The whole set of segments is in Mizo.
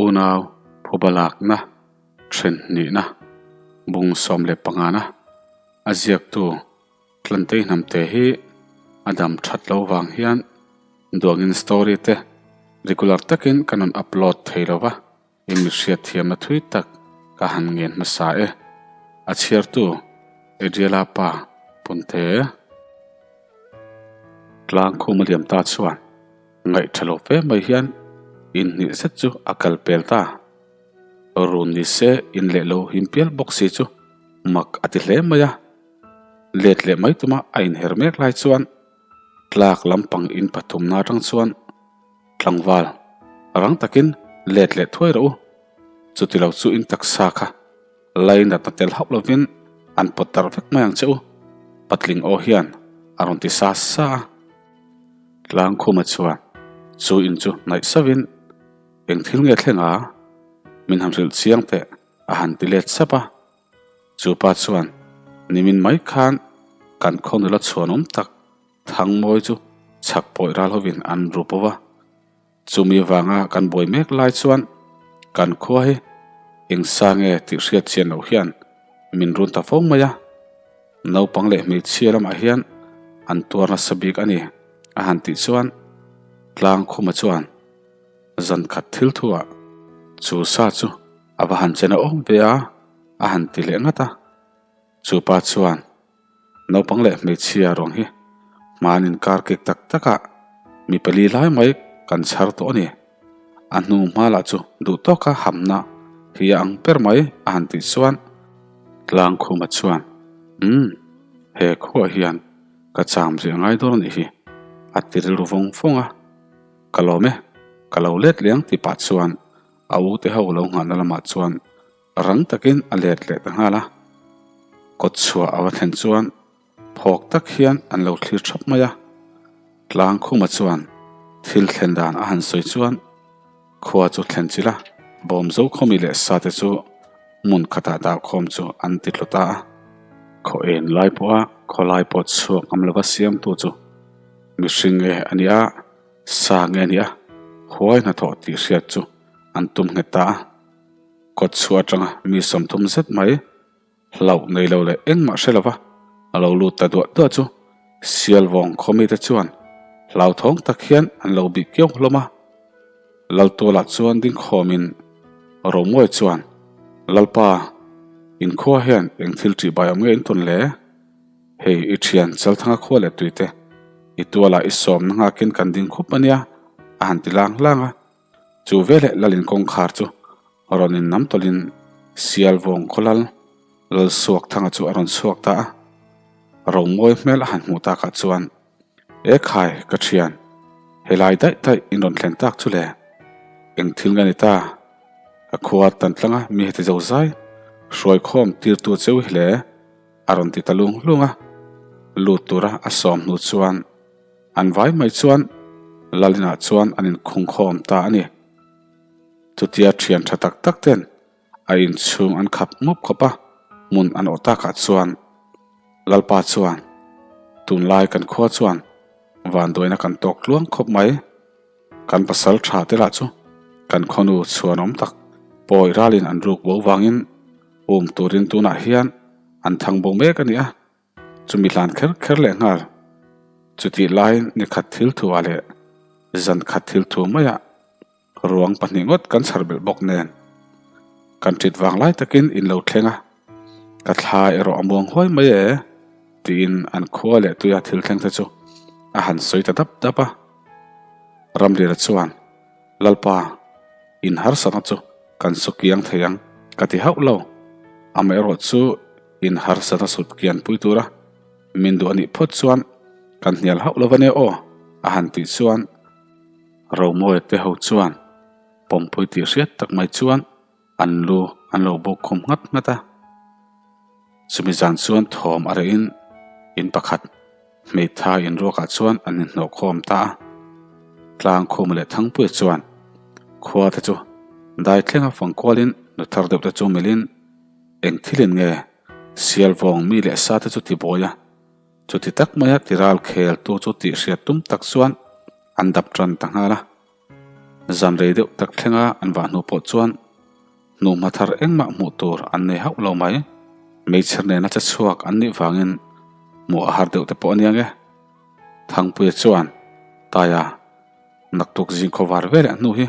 Unau phuba lakna then hnihna bung 15 na a ziaktu Tlantei hnamte hi a dam that lo vang hian duangin story te regular takin kan rawn upload thei lo va, i mi hriat thiamna thui tak ka han ngen hmasa e. A chhiartu Adriela pa Punte. Tlangkhum a liam ta chuan ngaih tha lo fe mai hian inhnih zet chu a kal pel ta. Run ni se in leh lo him pial bawk si chu mak a ti hle mai a. Let leh mai tuma a inher mek lai chuan tlak lampang in pathumna atang chuan tlangval rang takin let leh thuai rawh u. Chuti lo chu in taksa kha lainatna tel hauh lovin an pawt darh vek mai ang che u, patling aw hian a rawn ti sa sa a. Tlangkhuma chuan chu in chu hnaih sauhin eng thil nge thleng a? Min han hrilh chiang teh a han ti let sap a. Chu pa chuan nimin mai khan kan khaw nula chhuanawm tak Thangmawi chu chhak pawih ral hovin an ru pawh a. Chumi vanga kan buai mek lai chuan kan khua hi eng sa nge tih hriat chian loh hian min run ta fo mai a. Naupang leh hmeichhia lamah hian an tuar nasa bik a ni a han tih chuan Tlangkhuma chuan zan khat thil thuah chu sa chu a va han chen a awm ve a a han ti leh ngat a. Chu pa chuan Naupang leh hmeichhia ruang hi hman inkar kek tak takah mi pali lai mai kan chhar tawh a ni. A hnu hma lah chu duh tawka hamna hi a ang ber mai a han tih chuan Tlangkhuma chuan, Umm, he khuaah hian ka cham rih a ngai dawn a nih hi, a ti rilru vawng vawng a. Ka lawm e, ka lo let leh ang tih pah chuan a u te ho lo nghahna lamah chuan Rang takin a let leh ta nghal a, kawt chhuah a va thlen chuan phawk tak hian an lo thlir thap mai a. Tlangkhuma chuan thil thlen dan a han sawi chuan khua chu thlen chilh a, bawmzo khawmi leh sate chu hmun khatah dahkhawm chu an ti tlu ta a. Khaw en lai pawha khawlai pawh chhuak ngam lova siamtu chu mihring nge a nia, sa nge a nia, huai hnathawh tih hriat chu an tum nghet ta a. Kawt chhuah atanga mi 30 zet mai hlauh nei lo leh engmah hre lova a lo lut ta duah duah chu Sialvawng khaw mite chuan hlauthawng tak hian an lo bih kiau hlawm a. Laltualah chuan ding khawmin Romawi chuan, Lalpa, inkhua hian eng thil ṭih bai awm nge in tawn le? Hei i thian Chalthanga khua leh tuite, i tualah i sawmna nghakin kan ding khup a nia, a han ti lang lang a. Chu veleh Lalin kawngkhar chu rawn in nam tawlhin Sialvawng khawlal Lalsuakthanga chu a rawn chhuak ta a. Romawi hmel a han hmuh takah chuan, E khai, ka thian, helai daih daih in rawn thleng tak chu le. Eng thil nge ni ta? Ka khua tan tlanga mi heti zo zai hruaikhawm tirtu cheu hi le, a rawn ti ta lung lung a. Lut tura a sawm hnu chuan, An vai mai chuan Lalinah chuan an inkhungkhawm ta a ni. Chutia thian tha tak tak ten a inchhung an khap mup khawp a, hmun an awh takah chuan Lalpa chuan, Tunlai kan khua chuan vanduaina kan tawk tluang khawp mai. Kan pasal tha te lah chu kan khawnu chhuanawm tak pawi ralin an ruk bo vangin um turin tunah hian an thang bo mek a ni a. Chumi hlan kher kher leh nghal. Chutih laiin ni khat thil thuah leh zan khat thil thu maiah ruang pahnih ngawt kan chhar belh bawk nen. Kan ṭit vang lai takin in lo thleng a, ka thla erawh a muang huai mai e, tiin an khua leh tuia thil thleng te chu a han sawi ta dap dap a. Ramriala chuan, Lalpa, in harsatna chu kan su kiang thei ang ka ti hauh lo, amaherawh chu in harsatna sut kian pui tura min duh a nih phawt chuan kan hnial hauh lo ania aw a han tih chuan Romawi te ho chuan pawmpui tih hriat tak mai chuan an lu an lo buk khum nghat nghat a. Chumi zan chuan thawm a reh in in pakhat hmeithai inruakah chuan an inhnawh khawm ta a. Tlangkhuma leh Thangpuia chuan khua te chu dai thlenga fang kualin nu thar deuh te chu milhin eng thilin nge Sialvawng mi leh sa te chu ti bawi a, chuti tak maia tiral khel tu chu tih hriat tum tak chuan an dap tan ta nghal a. Zan rei deuh tak thlenga an vah hnu pawh chuan hnuhma thar engmah hmuh tur an nei hauh lo mai. Meichher nena che chhuak an nih vangin hmuh a har deuh te pawh a nia nge. Thangpuia chuan, Taia, naktuk zing khawvar ve leh hnu hi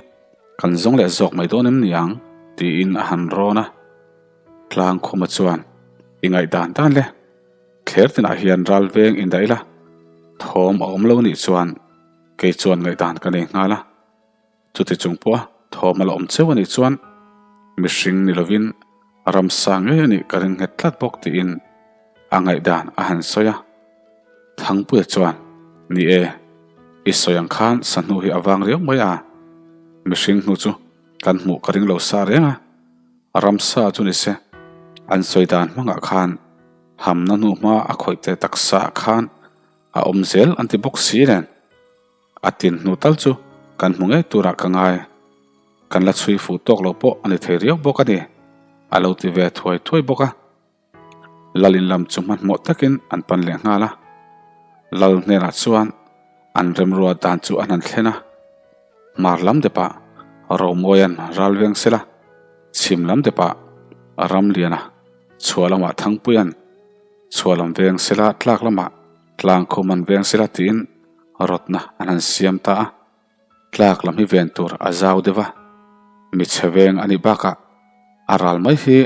kan zawng leh zawk mai dawn em ni ang? tiin a han rawn a. Tlangkhuma chuan, I ngaihdan dan le, thler tinah hian ral veng indaih la, thawm a awm lo nih chuan kei chuan ngaihdan ka nei nghal a. Chuti chung pawha thawm a la awm cheu a nih chuan mihring ni lovin ramsa ngei a nih ka ring nghet tlat bawk tiin a ngaihdan a han sawi a. Thangpuia chuan, Ni e, i sawi ang khan sahnu hi a vang riau mai a, mihring hnu chu kan hmuh ka ring lo sa reng a, ramsa chu ni se, an sawi dan hmangah khan hamna hnu hma a khawih te taksa ah khan a awm zel an ti bawk si nen. A tin hnu tal chu kan hmu ngei turah ka ngai. Kan la chhui fuh tawk lo pawh a ni thei riau bawk a ni, a lo ti ve thuai thuai bawk a. Lal in lam chu hmanhmawh takin an pan leh nghal a. Lal hnenah chuan an remrua dan chu an han thlen a. Hmar lam depah Romawia'n ral veng sela, chhim lam depah Ramliana, chhuah lamah Thangpuia'n chhuah lam veng sela tlak lamah Tlang khum an veng sela tiin rawtna an han siam ta a, tlak lam hi ven tur a zau deuh a, mi chhe veng a nih bakah a ral mai hi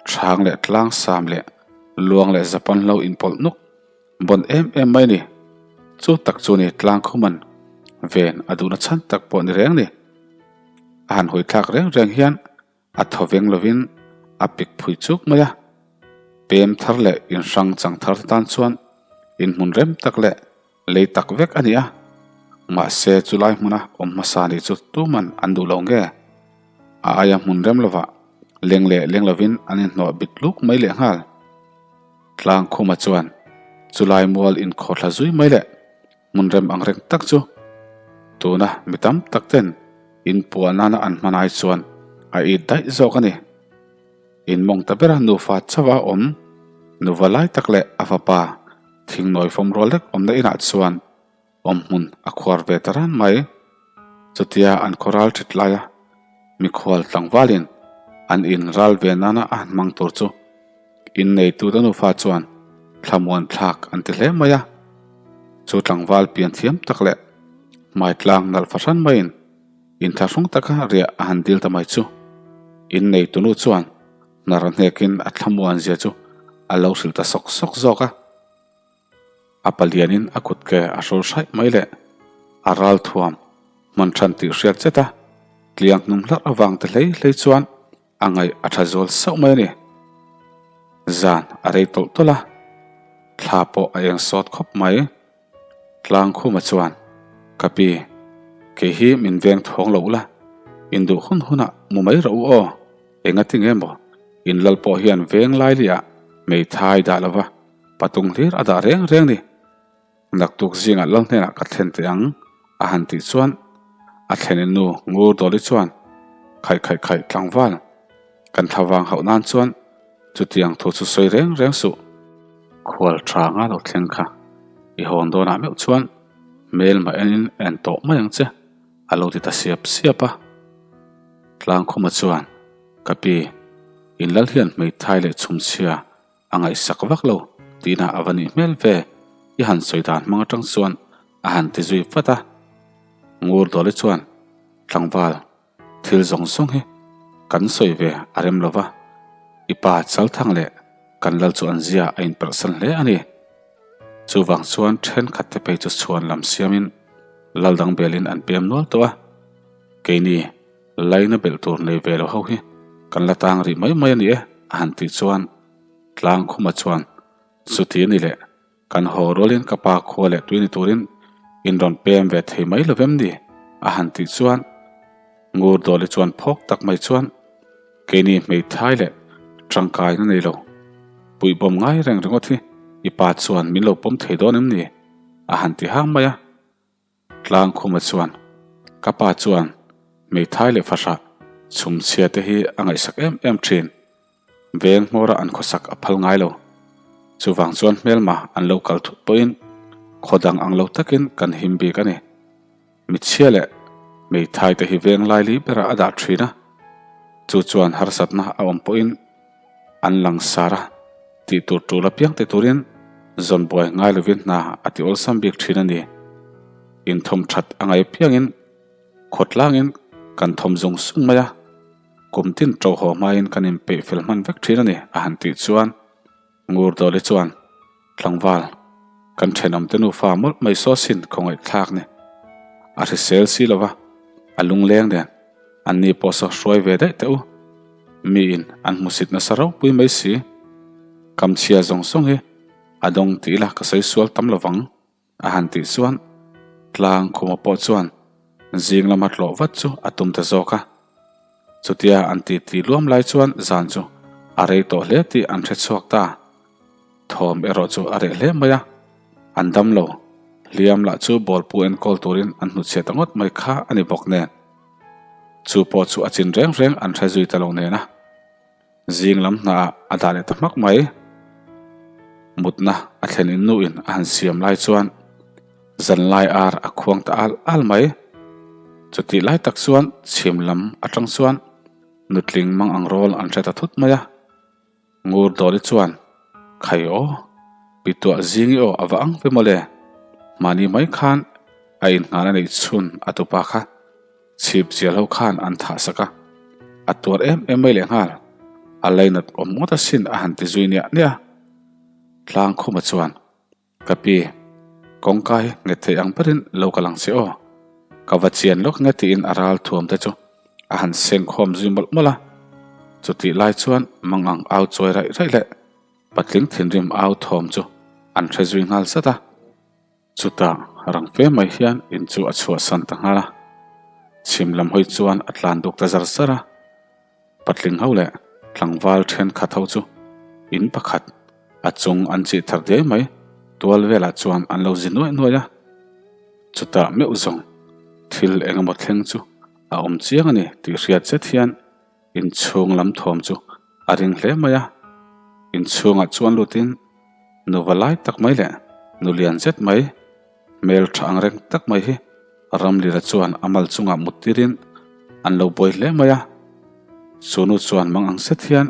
thang leh tlang sam leh luang leh zapan hlo inpawlh nuk bawn em em mai ni. Chu tak chu ni tlang khum an ven a duhna chhan tak pawh ni reng ni. A han hawi thlak reng reng hian A thaw veng lovin a pik phui chuk mai a, pem thar leh inhrang chang thar te tan chuan inhmun rem tak leh lei tak vek a ni a. Mahse chulai hmuna awm hmasa nih chu tuman an duh lo nge? A aia hmun rem lovah leng leh leng lovin an inhnawh bit luk mai leh nghal. Tlangkhuma chuan chulai mual inkhawthla zui mai leh Hmun rem ang reng tak chu tuna mi tam tak ten in puah nana an hman ai chuan a it daih zawk a ni. In mawng ta bera nufa chauha awm nuva lai tak leh a fapa thingnawi fawm rual lek awmna inah chuan awm hmun a khuar ve ta ran mai. Chutia an khaw ral ṭhit laia mikhual tlangvalin an in ral ve nana a han hmang tur chu Inneitute nufa chuan thlamuan thlak an ti hle mai a, chu tlangval pian thiam tak leh hmai tlang nalh fahran maiin inthlahrung taka riah a han dil ta mai chu inneitu nu chuan hnar a hnekin a thlamuan zia chu a lo hrilh ta sawk sawk zawk a. A palianin a kut ke a hrawl hraih mai leh a ral thuam hman than tih hriat zet a, tliang hnung hlarh avang te hlei hlei chuan A ngaih a tha zual sauh mai a ni. Zan a rei tawlh tawlh a, thla pawh a eng sawt khawp mai. Tlangkhuma chuan, Ka pi, kei hi min veng thawng lo ula, in duh hun hunah mu mai rawh u aw, engati nge maw in lal pawh hian veng lailiah hmeithai dah lova patung hlir a dah reng reng ni. Naktuk zingah lal hnenah ka thlen teh ang, a han tih chuan a thlenin nu Ngur Dawli chuan khaih khaih khaih tlangval kan thlavang hauh nan chuan chutiang thu chu sawi reng reng suh. Khual tha nga lo thleng kha i hawn dawnah meuh chuan hmel mah enin en tawh mai ang che, a lo ti ta siap siap a. Tlangkhuma chuan, Ka pi, in lal hian hmeithai leh chhumchhia A ngaihsak vak lo tihna a va nih hmel ve, i han sawi dan hmang atang chuan a han ti zui vat a. Ngur Dawli chuan, Tlangval, thil zawng zawng hi kan sawi ve a rem lo va, i pa Chalthang leh kan lal chu an zia a inperhsan hle a ni. Chuvang chuan thenkhat te phei chu chhuan lam siamin lal dang belin an pem nual tawh a, keini Laina belh tur nei ve lo ho hi kan la tang rih mai mai a ni e, a han tih chuan Tlangkhuma chuan, Chuti a ni leh, kan haw rualin ka pa khua leh tui ni turin in rawn pem ve thei mai lo vem ni? a han tih chuan Ngurdawli chuan phawk tak mai chuan, Keini hmeithai leh tangkaina nei lo, puihbawm ngai reng ringawt hi i pa chuan min lo pawm thei dawn em ni? a han ti hang mai a. Tlangkhuma chuan, Ka pa chuan hmeithai leh fahrah chhumchhia te hi a ngaihsak em em thin. Veng hmawra an khawsak a phal ngai lo. Chuvang chuan hmelma an lo kal thut pawhin khaw dang ang lo takin kan him bik a ni. Michhia leh. Hmeithai te hi veng laili berah a dah thin a, chu chuan harsatna a awm pawhin an langsar a, tih tur tul apiang ti turin zawn buai ngai lovin hna a ti awlsam bik thin a ni. Inthawm that a ngaih apiangin khawtlangin kan thawm zung zung mai a, kum tin ṭo haw hmain kan inpeih fel hman vek thin a ni a han tih chuan Ngurdawli chuan Tlangval, kan thenawmte nufa mawlh mai saw sin khawngaih thlak ni. A hrisel si lova, a lungleng nen, anni pawh saw hruai ve daih teh u. Miin an hmusit nasa ropui mai si. Kamchhia zawng zawng hi a dawng tih ila ka sawi sual tam lovang. A han tih chuan tlang khuma pawh chuan zing lama tlawh vat chu a tum ta zawk a. Chutia an titi luam lai chuan zan chu a rei tawh hle tih an hre chhuak ta. Thawm erawh chu a reh hle mai a, an dam lo. Hliam lah chu bawlpu enkawl turin an hnuchhiat ta ngawt mai kha a ni bawk nen. Chu pawh chu a chin reng reng an hre zui ta lo nen a. Zing lam hnaah a dah leh ta hmak mai. Mutna a thlen in nuin a han siam lai chuan zanlai ar a khuang ta al al mai. Chutih lai tak chuan chhim lam atang chuan nutling mang ang rawl an hre ta thut mai a. Ngur Dawli chuan, Khai aw, pituah zing i aw a va ang ve mawle. Mahni mai khan a innghan a neih chhun a tupa kha. Chhip zial ho khan an thah sak a, a tuar em em mai leh nghal. A lainat awm ngawt asin a han ti zui niah niah a. Tlangkhuma chuan, Ka pi, kawngka hi nghet thei ang berin lo kal ang che aw. Ka va chian lawk nge tiin a ral thuam te chu a han seng khawm zui mawlh mawlh a. Chutih lai chuan mangang au chawi raih raih leh patling thinrim au thawm chu an hre zui nghal zat a. Chutah rang fe mai hian in chu a chhuahsan ta nghal a, chhim lam hawi chuan a tlan duk ta zar zar a. Patling ho leh tlangval thenkhat ho chu in pakhat a chung an chih thar diai mai tual velah chuan an lo zi nuaih nuaih a. Chutah meuh zawng thil eng emaw thleng chu a awm chiang a ni tih hriat zet hian Inchhung lam thawm chu a ring hle mai a, inchhungah chuan lutin nuva lai tak mai leh nu lian zet mai, hmel tha ang reng tak mai hi Ramlira chuan a mal chungah mut tirin an lo buai hle mai a. Chu nu chuan mang ang zet hian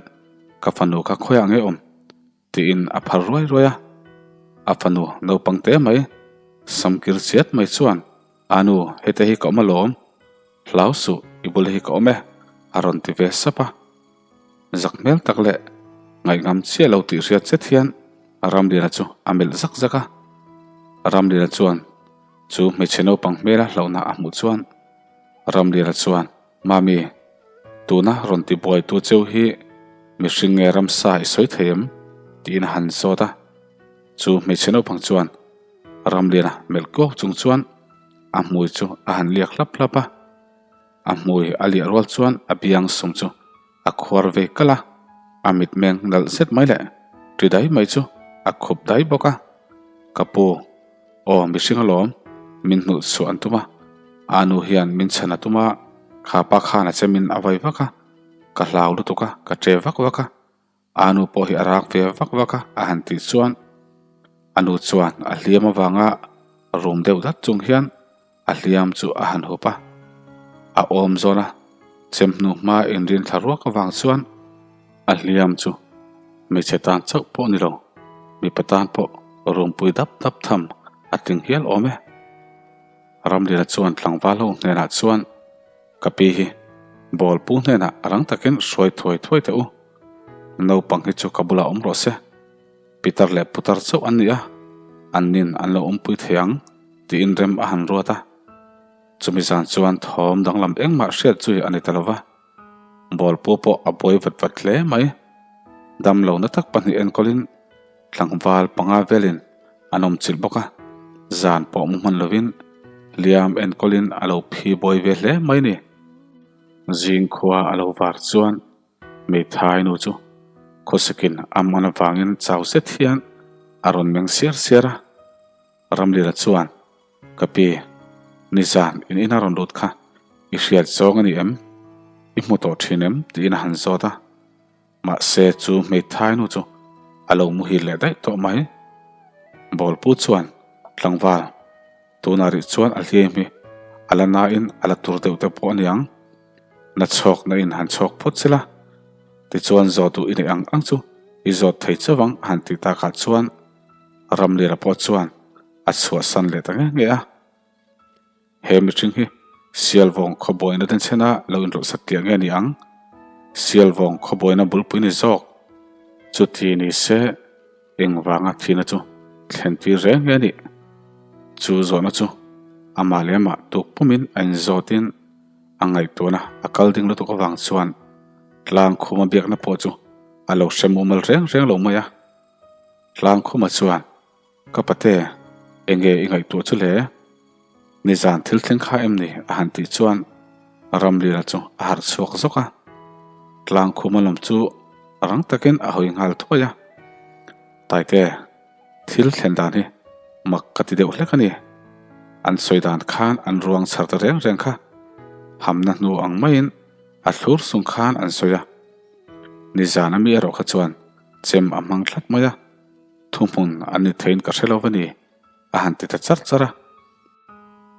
ka fanu kha khawiah nge awm? Tiin a phar ruai ruai a, a fanu naupang te mai samkir chiat mai chuan, A nu, hete hi ka awm alawm, hlau suh, i bul hi ka awm e, a rawn ti ve sap a. Zak hmel tak leh ngaihngam chiah lo tih hriat zet hian Ramliana chu a melh zak zak a. Ramliana chuan chu hmeichhe naupang hmela hlauhna a hmuh chuan Ramliana chuan, Mami, tuna rawn ti buaitu cheu hi mihring nge ramsa i sawi thei em? tiin a han zawt a. Chu hmeichhe naupang chuan Ramliana melh kuau chung chuan a hmui chu a han liak hlap hlap a. A hmui a liah rual chuan a biang sum chu a khuar ve kalh a, a mitmeng nalh zet mai leh ṭi dai mai chu a khup dai bawk a. Ka pu, aw mihring alawm, min hnuh chhuah an tum a, a nu hian min chhan a tum a, kha pa khan a chemin a vai vak a, ka hlau lutuk a, ka ṭe vak vak a, a nu pawh hi a rak ve vak vak a, a han tih chuan a nu chuan a hliam avanga rum deuh dat chung hian A hliam chu a han hup a, a awm zawn a, chem hnu hma inrin thla ruak avang chuan a hliam chu hmeichhe tan chauh pawh ni lo, mipa tan pawh rumpui dap dap tham a tling hial awm e. Ramlina chuan tlangval ho hnenah chuan, Ka pi hi ball pu hnenah rang takin hruai thuai thuai teh u, naupang hi chu ka bulah awm rawh se. Pitar leh putar chauh an ni a, an nin an lo awmpui thei ang tiin rem a han ruat a. Chumi zan chuan thawm danglam engmah hriat zui a ni ta lo va, bawlpu pawh a buai vat vat hle mai. Damlo na tak pahnih enkawlin tlangval panga velin an awm chilh bawk a, zan pawh mu hman lovin hliam enkawlin a lo phi buai ve hle mai ni. Zing khua a lo var chuan Hmeithai nu chu khawsakin a man avangin chau zet hian a rawn meng siar siar a. Ramlila chuan, Ka pi, nizan in ina rawn lut kha i hriat zawng a ni em? I hmu tawh thin em? tiin a han zawt a. Mahse chu hmeithai nu chu a lo muhil leh daih tawh mai. Bawlpu chuan, Tlangval, Tunah rih chuan a hliam hi a la nain a la tur deuh te pawh a niang. Na chhawk na in han chhawk phawt sela, tichuan zawh duh i neih ang ang chu i zawt thei chauh ang a han tih takah chuan Ramlira pawh chuan a chhuahsan leh ta nge nge a. He mihring hi Sialvawng khawbuaina denchhena lo inrawlh sak tih nge ni ang? Sialvawng khawbuaina bulpui ni zawk. Chuti ni se engvanga thihna chu thlen tir reng nge nih? Chu zawhna chu amah leh amah tuk pumin a inzawtin a ngaihtuahna a kal ding lutuk avang chuan tlang khuma biakna pawh chu a lo hre mumal reng reng lo mai a. Tlang khuma chuan Ka pate, enge i ngaihtuah chu le? Nizan thil thleng kha em ni? a han tih chuan Ramlira chu a harh chhuak zawk a. Tlang khuma lam chu rang takin a hawi nghal thuai a. Taite, thil thlen dan hi mak ka ti deuh hlek a ni. An sawi dan khan an ruang chhar ta reng reng kha hamna hnu ang maiin a thlur sung khan an sawi a. Nizan ami erawh kha chuan chem a hmang tlat mai a. Thuhmun an ni theiin ka hre lo va ni, a han ti ta char char a.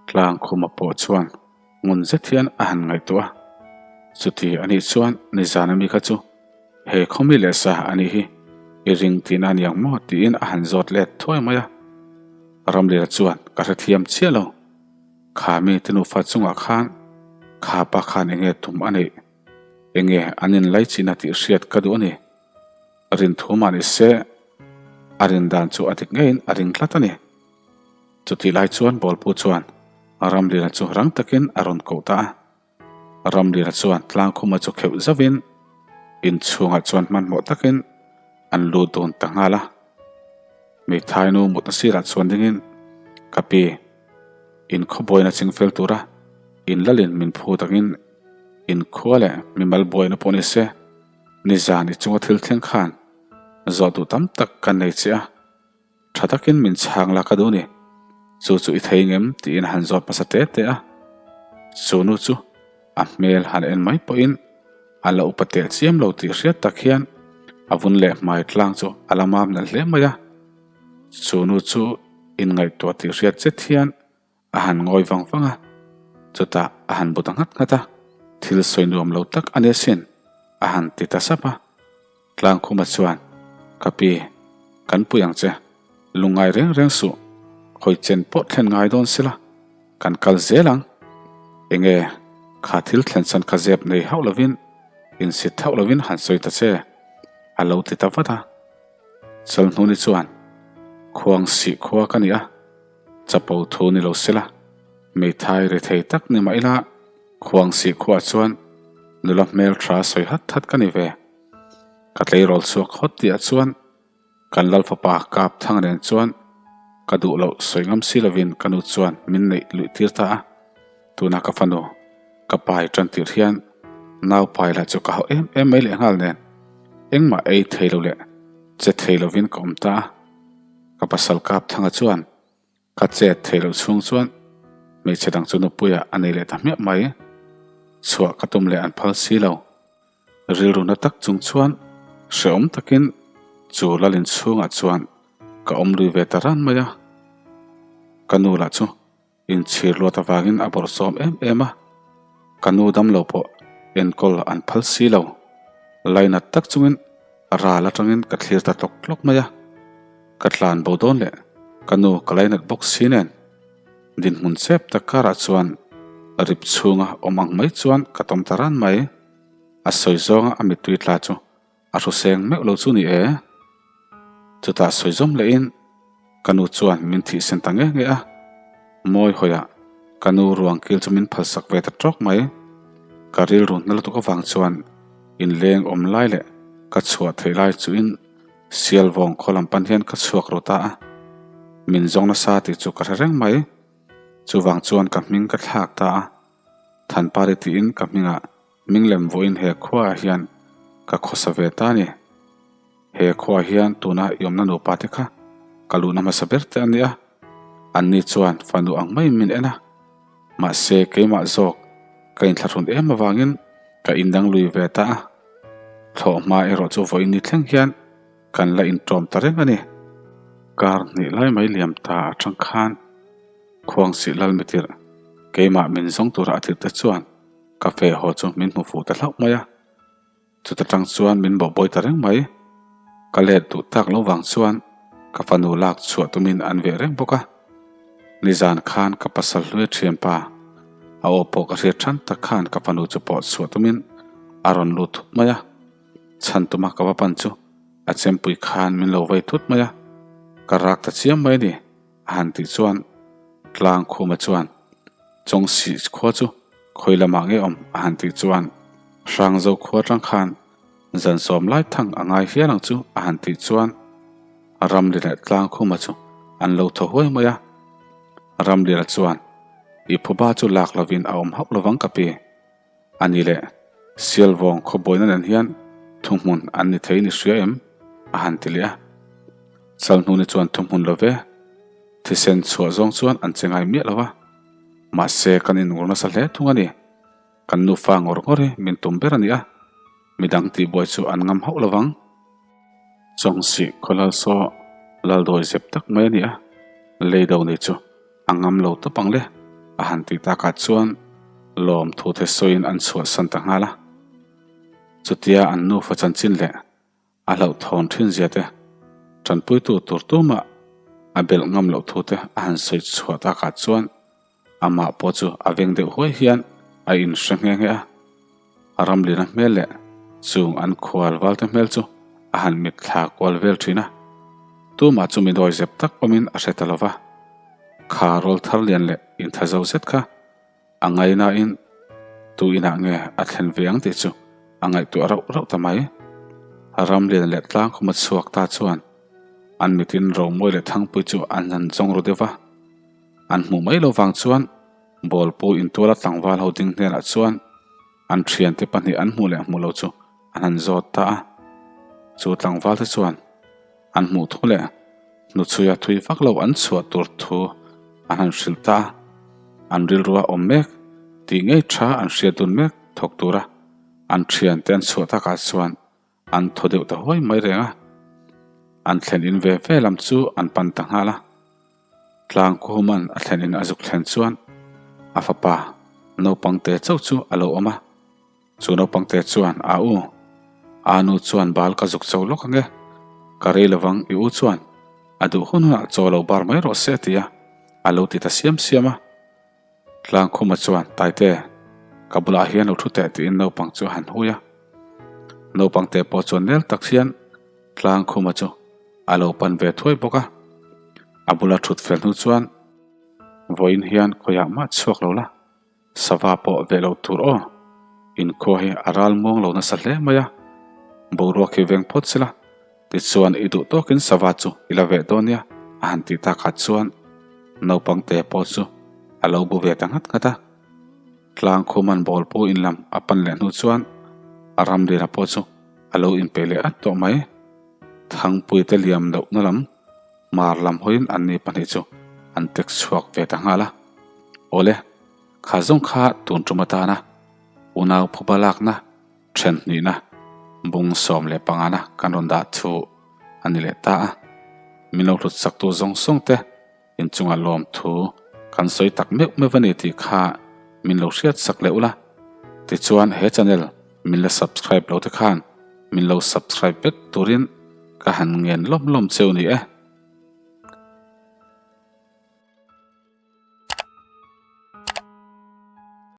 Tlang khuma pawh chuan ngun zet hian a han ngaihtuah a. Chuti a nih chuan nizan ami kha chu he khawmi leh sa a nih hi i ring tihna a ni ang maw tiin a han zawt let thuai mai a. Ramlira chuan ka hrethiam chiah lo. Kha mi te nufa chungah khan kha pa khan enge tum a neih? Enge an inlaichina tih hriat ka duh a ni. Rin thu mah ni se, a rin dan chu a dik ngeiin a ring tlat a ni. Chutih lai chuan Bawlpu chuan Ramlira chu rang takin a rawn koh ta a. Ramlira chuan Tlangkhuma chu kheuh zauhin inchhungah chuan hmanhmawh takin an lut dun ta nghal a. Hmeithai nu mutna sirah chuan dingin, Ka pi, in khawbuaina chingfel tura in lalin min phut angin in khua leh mimal buaina pawh ni se, Nizan i chunga thil thleng khan zawh duh tam tak ka nei che a, tha takin min chhang la ka duh ni. Chu chu i thei ngem tiin han zawt hmasa te te a. Chu nu chu a hmel han en mai pawhin a la upa teh chiam lo tih hriat tak hian a vun leh hmai tlang chu a la mam nalh hle mai a. Chu nu chu inngaihtuah tih hriat zet hian A han ngawi vang vang a, chutah a han bu ta nghat nghat a, thil sawi nuam lo tak a ni asin, a han ti ta sap a. Tlangkhuma chuan, Ka pi, kan pui ang che, lungngai reng reng suh, khawi chen pawh thlen ngai dawn sila, kan kal zel ang. Enge, kha thil thlen chhan kha zep nei hauh lovin, insit hauh lovin han sawi ta che, a lo ti ta vat a. Chalhnuni chuan, Khuang sih khua ka ni a. Chapo thu ni lo sela, Meithai ri thei tak ni mah ila, khuang sih khuah chuan nula hmel tha sawi hat hat ka ni ve. Ka tleirawl chhuak hawt tihah chuan kan lal fapa kap thang nen chuan ka duh loh sawi ngam si lovin ka nu chuan min neih luih tir ta a. Tuna ka fanu ka pai tan tirh hian nau pai lah chu ka hauh em em mai lehnghal nen engmah ei thei lo leh che thei lovin ka awm ta a. Ka pasal kap thanga chuan ka chet theih loh chhung chuan hmeichhe dang chu nupuiah a nei leh ta hmiah mai. Chhuah ka tum leh an phal si lo. Rilru na tak chung chuan hrehawm takin chu lalin chhungah chuan ka awm lui ve ta ran mai a. Ka nu lah chu Inchhir luat avangin a bawrhsawm em em a, ka nu damlo pawh enkawl an phal si lo. Lainat tak chungin ral atangin ka thlir ta tlawk tlawk mai a, ka tlan bo dawn leh ka nu ka lainat bawk si nen dinhmun chep tak karah chuan rip chhunga awm ang mai chuan ka tawm ta ran mai. A sawi zawnga a mittui tla chu A hruseng meuh lo chu ni e. Chutah sawi zawm lehin ka nu chuan min thihsen ta nge nge a. Mawi hawiah ka nu ruang kil chu min phalsak ve ta tawk mai. Ka rilru na lutuk avang chuan inleng awm lai leh ka chhuah theih lai chuin Sialvawng khaw lam pan hian ka chhuak ru ta a. Min zawng nasa tih chu ka hre reng mai. Chuvang chuan ka hming ka thlak ta a. Thanpari tiin ka hmingah Minglem vawiin he khuaah hian ka khawsa ve ta a ni. He khuaah hian tuna i awmna nupa te kha ka luhna hmasa ber te a ni a, anni chuan fanu ang maiin min en a. Mahse keimah zawk ka inthlahrun em avangin ka indang lui ve ta a. Thlawh hma erawh chu vawiin ni thleng hian kan la inṭawm ta reng a ni. Kar hnih lai mai liam ta atang khan Khuangsih Lalmitirh. Keimah min zawng tura a tirhte chuan ka feh haw chu min hmu fuh ta hlauh mai a. Chuta tang chuan min bawhbawi ta reng mai. Ka let duh tak lo vang chuan ka fanu lak chhuah tumin an veh reng bawk a. Nizan khan ka pasal hlui thianpa a aw pawh ka hriat than tak khan ka fanu chu pawh chhuah tumin a rawn lut thut mai a. Chhan tuma ka va pan chu a chempui khan min lo vei thut mai a. Ka rak ta chiam mai a ni a han tih chuan Tlangkhuma chuan Chawngsih khua chu khawi lamah nge awm a han tih chuan Hrangzo khua atang khan zan sawm lai thang a ngai hial ang chu a han tih chuan Ramli leh Tlangkhuma chu an lo thaw huai mai a. Ramlira chuan I phuba chu lak lovin a awm hauh lovang ka pi. A ni leh, Sialvawng khawbuaina nen hian thuhmun an ni thei ni hria em? a han ti leh a. Chalhnuni chuan thuhmun lo ve, thisen chhuah zawng chuan an che ngai miah lo va. Mahse, kan inngur nasa hle thung a ni. Kan nufa ngawr ngawr hi min tum ber a ni a, midang tihbuai chu an ngam hauh lo vang. Chawngsih khawlal saw laldawi zep tak mai a ni a, leido ni chu a ngam lo tawp ang le, a han tih takah chuan lawm thute sawiin an chhuahsan ta nghal a. Chutia an nufa chanchin leh a hlauhthawn thin zia te, tanpuitu tur tumah a belh ngam loh thute a han sawi chhuah takah chuan amah pawh chu a veng deuh huai hian a inhre nghe nghe a. Ramlina hmel leh chung an khual valte hmel chu a han mitthla kual vel thin a. Tumah chu mi dawi zep tak awmin a hre ta lo va. Kha rawl thar lian leh intha zo zet kha a ngainain tu inah nge a thlen ve ang tih chu a ngaihtuah rauh rauh ta mai. Ramlian leh tlangkhuma chhuak ta chuan an mitin Romawi leh Thangpui chu an han zawng ru deuh va. An hmuh mai lo vang chuan Bawlpu intuala tlangval ho ding hnenah chuan an thiante pahnih an hmuh leh hmuh lo chu an han zawt ta a. Chu tlangval te chuan an hmuh thu leh hnuchhuia thui vak lo an chhuah tur thu an han hrilh ta a. An rilrua awm mek tih ngei tha an hriat dun mek thawk tura an thiante an chhuah takah chuan An thaw deuh ta huai mai reng a, an thlen in ve ve lam chu an pan ta nghal a. Tlangkhuman a thlen in a zuk thlen chuan a fapa naupang te chauh chu a lo awm a. Chu naupang te chuan, A u, a nu chuan bal ka zuk cho lawk ang e, ka rei lovang i u chuan a duh hun hunah chaw lo bar mai rawh se a ti a, a lo ti ta siam siam a. Tlangkhuma chuan, Taite, ka bulah hian lo thu teh tiin naupang chu a han hui a. Naupang te pawh chuan nel tak hian Tlangkhuma chu a lo pan ve thuai bawk a. A bula thut fel hnu chuan, Vawiin hian khawiah mah chhuak lo la, sava pawh veh lo tur aw. Inkhua hi a ral muang lo nasa hle mai a, boruak hi veng phawt sela, Tichuan i duh tawkin sava chu i la veh dawn nia a han tih takah chuan naupang te pawh chu a lo bu ve ta nghat nghat a. Tlangkhuman ball pu in lam a pan leh hnu chuan a ramlira pawh chu a lo inpe leh at tawh mai. Thangpui te liam lohna lam hmar lam hawiin anni pahnih chu an tek chhuak ve ta nghal a. Awle, kha zawng kha tun tum atana unau phuba lakna Then hnihna bung 15 na kan rawn dah thu a ni leh ta a, min lo hlut saktu zawng zawng te inchunga lawm thu kan sawi tak meuh meuh a ni tih kha min lo hriat sak leh ula. Tichuan he channel min la subscribe lo te khan min lo subscribe vek turin ka han ngen lawm lawm cheu ni e.